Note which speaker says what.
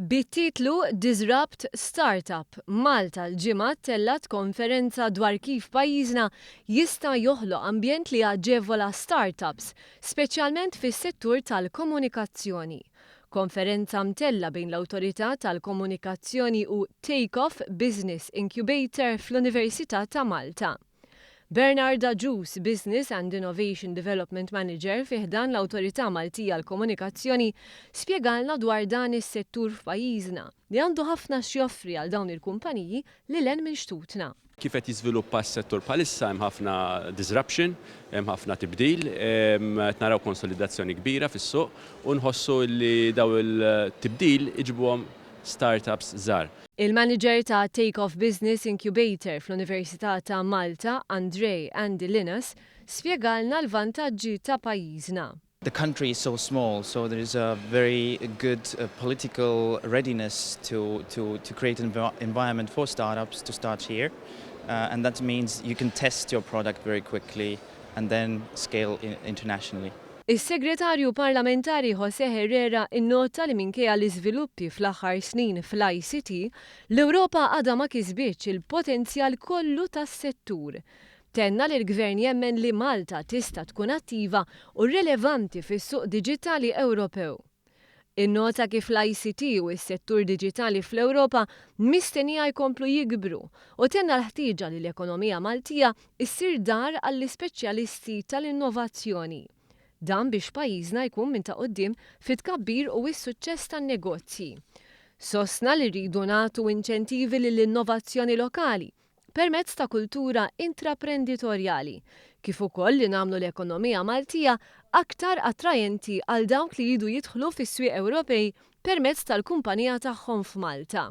Speaker 1: Bit-titlu Disrupt Startup, Malta l-Ġimgħa tellgħet konferenza dwar kif pajjiżna jista' joħloq ambjent li jaġevola startups, speċjalment fis-settur tal-komunikazzjoni. Konferenza mtella' bejn l-Awtorità tal-Komunikazzjoni u Take Off Business Incubator fl-Università ta' Malta. Bernard Agius, Business and Innovation Development Manager fi ħdan l-Awtorità Maltija għall-Komunikazzjoni, spjegalna dwar dan is-settur f'pajjiżna li għandu ħafna x'joffri għal dawn il-kumpaniji lil hinn minn xtutna.
Speaker 2: Kif qed jiżviluppa s-settur bħalissa, hemm ħafna disruption, hemm ħafna tibdil, qed naraw konsolidazzjoni kbira fis-suq u nħossu li daw il-tibdil iġibuhom startups żgħar.
Speaker 1: Il-manager ta' Take Off Business Incubator fl-Università ta' Malta, Andrej Andy Linus, spjegalna l-vantaġġi ta' pajjiżna.
Speaker 3: The country is so small, so there is a very good political readiness to create an environment for startups to start here. And that means you can test your product very quickly and then scale internationally.
Speaker 1: Is-Segretarju Parlamentari Jose Herrera innota li minkejja l-iżviluppi fl-aħħar snin fl-ICT, l-Ewropa għadha ma kisbitx il-potenzjal kollu tas-settur. Tenna li l-Gvern jemmen li Malta tista' tkun attiva u relevanti fis-suq diġitali Ewropew. Innota kif l-ICT u s-settur diġitali fl-Ewropa mistennija jkomplu jikbru u tenna l-ħtieġa li l-ekonomija Maltija issir dar għall-ispeċjalisti tal-innovazzjoni. Dan biex pajjiżna jkun minn ta' quddiem fit-tkabbir u s-suċċess tan-negozji. Sostna li rridu nagħtu inċentivi lill-innovazzjoni lokali permezz ta' kultura intraprenditorjali, kif ukoll li nagħmlu l-ekonomija Maltija aktar attrajenti għal dawk li jridu jidħlu fis-swieq Ewropej permezz tal-kumpanija tagħhom f'Malta.